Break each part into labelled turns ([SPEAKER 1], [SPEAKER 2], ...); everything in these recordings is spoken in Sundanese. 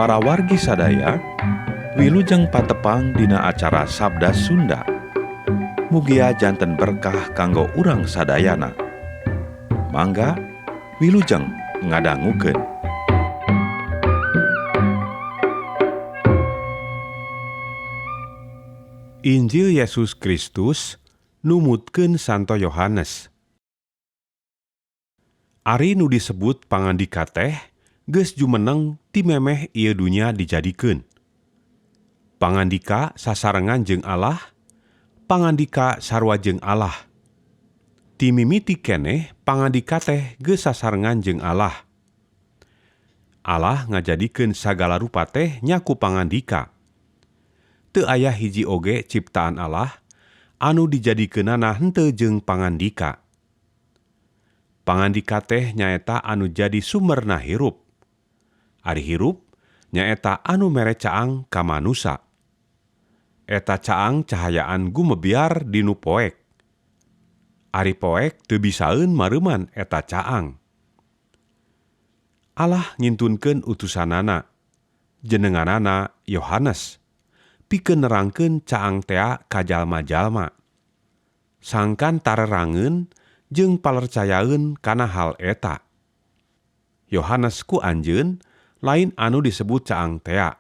[SPEAKER 1] Para wargi sadaya, wilujeng patepang dina acara Sabda Sunda. Mugia janten berkah kanggo urang sadayana. Mangga wilujeng ngadangukeun. Injil Yesus Kristus numutkeun Santo Yohanes. Ari nu disebut pangandika teh geus jumeneng ti memeh ieu dunya dijadikeun. Pangandika sasarengan jeung Allah, pangandika sarua jeung Allah. Ti mimiti keneh pangandika teh geus sasarengan jeung Allah. Allah ngajadikeun sagala rupa teh nya ku pangandika. Teu aya hiji oge ciptaan Allah anu dijadikeunana henteu jeung pangandika. Pangandika teh nyaeta anu jadi sumberna hirup. Ari hirup nyaeta anu mere caang ka manusa. Eta caang cahayaan gumebiar dinu poek. Ari poek teu bisaeun mareuman eta caang. Allah ngintunkeun utusanana, jenenganana Yohanes, pikeun nerangkeun caang tea ka jalma-jalma. Sangkan tarerangeun jeung palercayaeun kana hal eta. Yohanes ku anjeun lain anu disebut caang tea.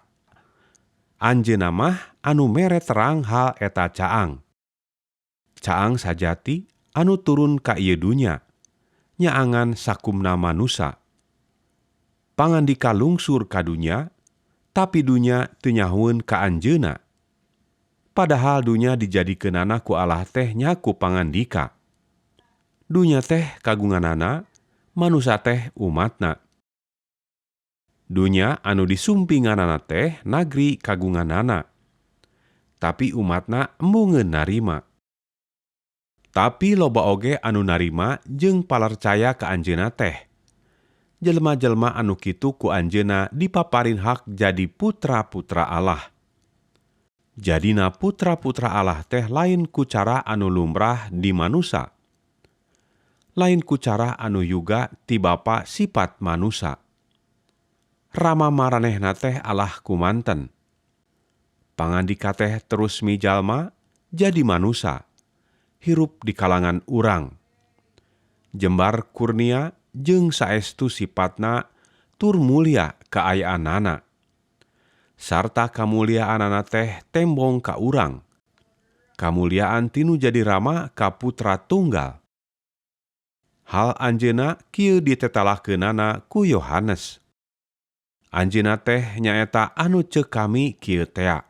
[SPEAKER 1] Anjeunna mah anu mere terang hal eta caang. Caang sajati anu turun ka ieu dunya, nyaangan sakumna manusa. Pangandika lungsur ka dunya, tapi dunya teu nyahueun ka anjeunna. Padahal dunya dijadikeunana ku Allah teh nya ku pangandika. Dunya teh kagunganana, manusa teh umatna. Dunya anu disumpinganana teh nagri kagunganana, tapi umatna embungeun narima. Tapi loba oge anu narima jeung palercaya ka anjeunna teh. Jelema-jelema anu kitu ku anjeunna dipaparin hak jadi putra-putra Allah. Jadina putra-putra Allah teh lain ku cara anu lumrah di manusa. Lain ku cara anu yuga ti Bapa sifat manusa. Rama maranehna teh Allah kumanten. Pangandika teh terus mijalma jadi manusa, hirup di kalangan urang. Jembar kurnia jeung saestu sipatna tur mulia kaayaanana. Sarta kamuliaanana teh tembong ka urang. Kamuliaan tinu jadi rama ka putra tunggal. Hal anjeunna kieu ditetalahkeunana ku Yohanes. Anjeunna teh nyaeta anu ceuk kami kieu tea.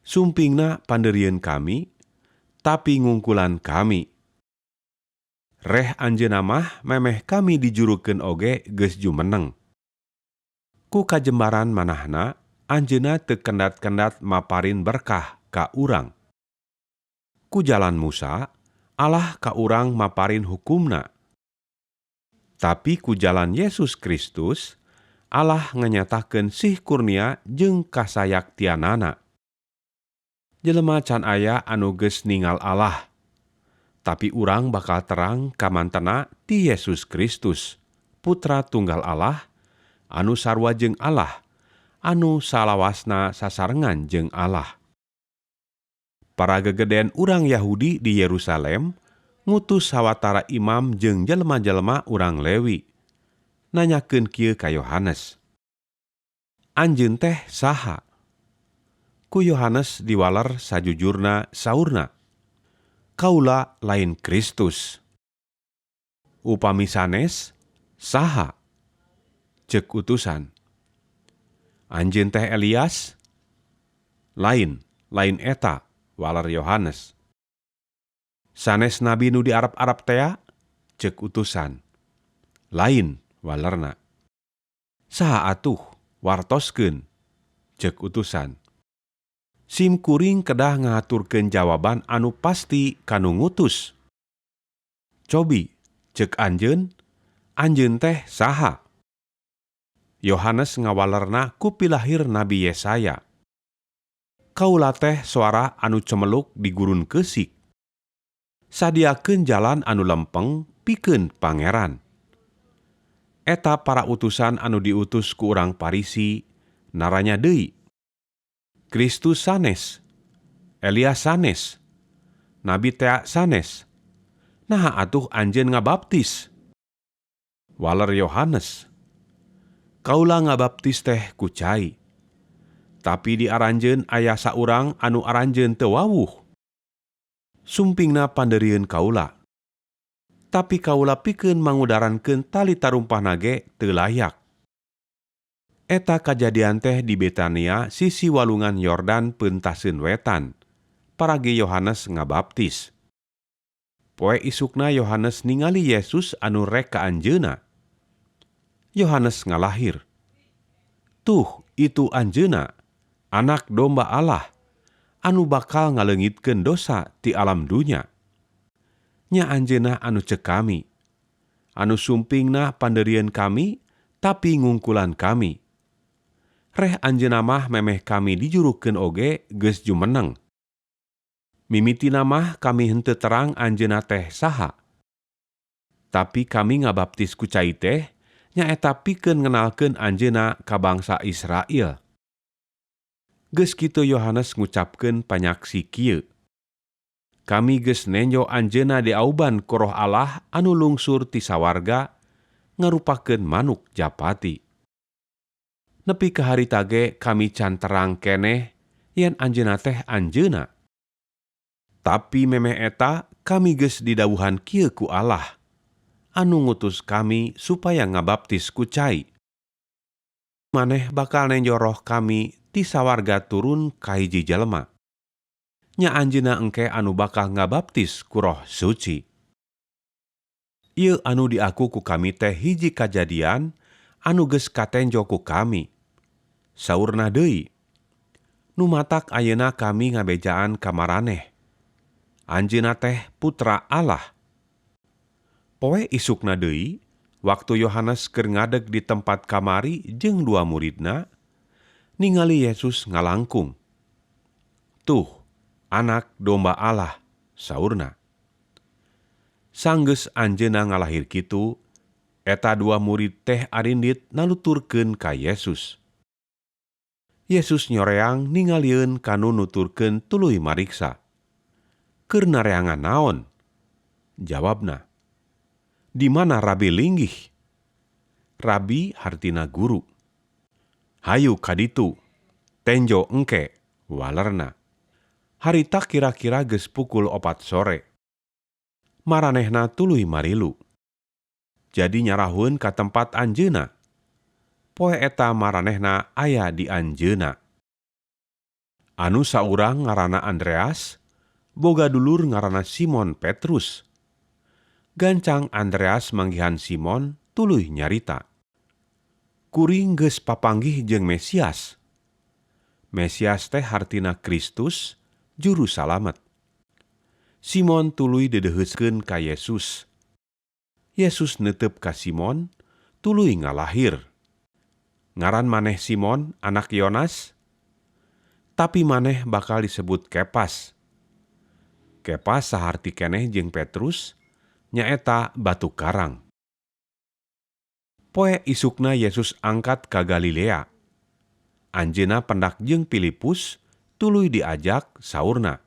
[SPEAKER 1] Sumpingna pandeurieun kami, tapi ngungkulan kami. Reh anjeunna mah memeh kami dijurukeun oge geus jumeneng. Ku kajembaran manahna, anjeunna teu kendat-kendat maparin berkah ka urang. Ku jalan Musa, Allah ka urang maparin hukumna. Tapi ku jalan Yesus Kristus, Allah nganyatakeun sih kurnia jeung kasayaktianana. Jelema can aya anu geus ningal Allah, tapi urang bakal terang kamantena ti Yesus Kristus, Putra Tunggal Allah, anu sarua jeung Allah, anu salawasna sasarengan jeung Allah. Para gegeden urang Yahudi di Yerusalem ngutus sawatara imam jeung jelema-jelema urang Lewi, nanyakeun kieu ka Yohanes. Anjeun teh saha? Ku Yohanes diwaler sajujurna saurna, Kaula lain Kristus. Upami sanes, saha? Ceuk utusan. Anjeun teh Elias? Lain, lain eta, waler Yohanes. Sanes nabi nu diarep-arep tea? Ceuk utusan. Lain, walerna. Saha atuh wartoskeun? Ceuk utusan. Sim kuring kedah ngahaturkeun jawaban anu pasti kanu ngutus. Cobi, ceuk anjeun, anjeun teh saha? Yohanes ngawalerna ku pilahir Nabi Yesaya. Kaula teh suara anu cemeluk di gurun keusik. Sadiakeun jalan anu lempeng pikeun pangeran. Eta para utusan anu diutus ku urang Parisi Naranya deui, "Kristus sanes, Elias sanes, nabi tea sanes. Naha atuh anjeun ngabaptis?" Waler Yohanes, "Kaula ngabaptis teh ku cai. Tapi di aranjeun aya saurang anu aranjeun teu wawuh. Sumpingna pandeurieun kaula. Tapi kaula pikeun mangudarankeun tali tarumpahna ge teu layak." Eta kajadian teh di Betania sisi walungan Yordan peuntaseun wetan, paragi Yohanes ngabaptis. Poe isukna Yohanes ningali Yesus anu rek ka anjeunna. Yohanes ngalahir, "Tuh, itu anjeunna, Anak Domba Allah, anu bakal ngaleungitkeun dosa ti alam dunya. Nya anjeunna anu cek kami, anu sumpingna pandeurieun kami, tapi ngungkulan kami. Reh anjeunna mah memeh kami dijurukeun oge geus jumeneng. Mimitina mah kami henteu terang anjeunna teh saha. Tapi kami ngabaptis ku cai teh nyaeta pikeun ngenalkeun anjeunna ka bangsa Israel." Geus kitu Yohanes ngucapkeun panyaksi kieu, "Kami geus nenjo anjeunna diauban ku Roh Allah anu lungsur ti sawarga ngarupakeun manuk japati. Nepi ka harita ge kami can terang keneh yen anjeunna teh anjeunna. Tapi memeh eta kami geus didawuhan kieu ku Allah, anu ngutus kami supaya ngabaptis ku cai. Maneh bakal nenjo Roh kami ti sawarga turun ka hiji jelema. Nya anjeunna engke anu bakal ngabaptis ku Roh Suci. Ieu anu diaku ku kami teh hiji kajadian anu geus katenjo ku kami." Saurna deui, "Nu matak ayeuna kami ngabejaan ka maraneh. Anjeunna teh Putra Allah." Poe isukna deui, waktu Yohanes keur ngadeg di tempat kamari jeung dua muridna, ningali Yesus ngalangkung. "Tuh, Anak Domba Allah," saurna. Sanggeus anjeunna ngalahir kitu, eta dua murid teh arindit naluturkeun ka Yesus. Yesus nyoreang ningalieun kanu nuturkeun tuluy mariksa. "Keur nareangan naon?" Jawabna, "Di mana Rabi linggih?" Rabi hartina guru. "Hayu kaditu, tenjo engke," walerna. Harita kira-kira geus pukul 4 sore. Maranehna tuluy marilu. Jadi nyarahun ka tempat anjeunna. Poe eta maranehna aya di anjeunna. Anu saurang ngaranna Andreas, boga dulur ngaranna Simon Petrus. Gancang Andreas manggihan Simon tuluy nyarita, "Kuring geus papanggih jeung Mesias." Mesias teh hartina Kristus, juru salamet. Simon tuluy dedeuheuskeun ka Yesus. Yesus netep ka Simon, tuluy ngalahir, "Ngaran maneh Simon, anak Yonas? Tapi maneh bakal disebut Kepas." Kepas saharti keneh jeung Petrus, nyaeta batu karang. Poe isukna Yesus angkat ka Galilea. Anjeunna pendak jeung Filipus, tuluy diajak saurna,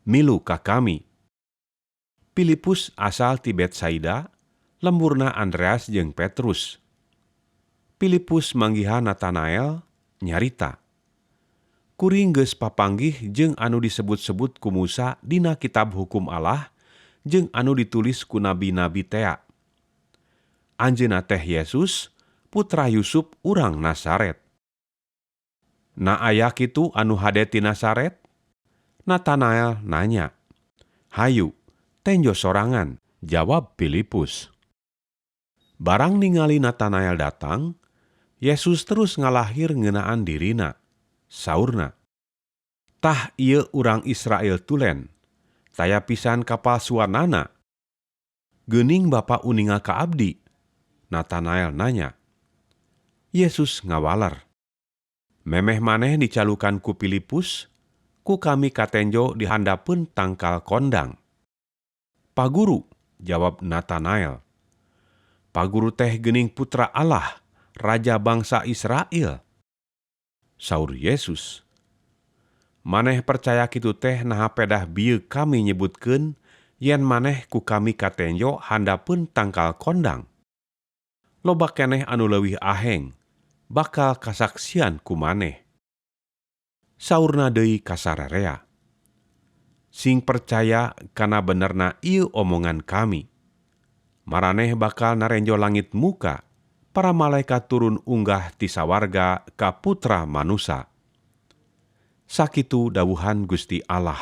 [SPEAKER 1] "Milu ka kami." Filipus asal ti Betsaida, lemburna Andreas jeung Petrus. Filipus manggihan Natanael, nyarita, "Kuring geus papanggih jeung anu disebut-sebut ku Musa dina kitab hukum Allah jeung anu ditulis ku nabi-nabi tea. Anjeunna teh Yesus, putra Yusuf urang Nasaret." "Na aya kitu anu hade ti Nasaret?" Natanael nanya. "Hayu, tenjo sorangan," jawab Filipus. Barang ningali Natanael datang, Yesus terus ngalahir ngeunaan dirina. Saurna, "Tah ieu urang Israel tulen, taya pisan kapalsuanana." "Geuning Bapa uninga ka abdi?" Natanael nanya. Yesus ngawaler, "Memeh maneh dicalukan ku Filipus, ku kami katenjo di handapeun tangkal kondang." "Paguru," jawab Natanael. "Paguru teh geuning Putra Allah, Raja bangsa Israel." Saur Yesus. Maneh percaya kitu teh naha pedah bieu kami nyebutkeun yen maneh ku kami katenjo handapeun tangkal kondang. Loba keneh anu leuwih aheng bakal kasaksian ku maneh. Saurna deui ka sararea. Sing percaya kana benerna ieu omongan kami. Maraneh bakal narenjo langit muka, para malaikat turun unggah ti sawarga ka Putra Manusa. Sakitu dawuhan Gusti Allah.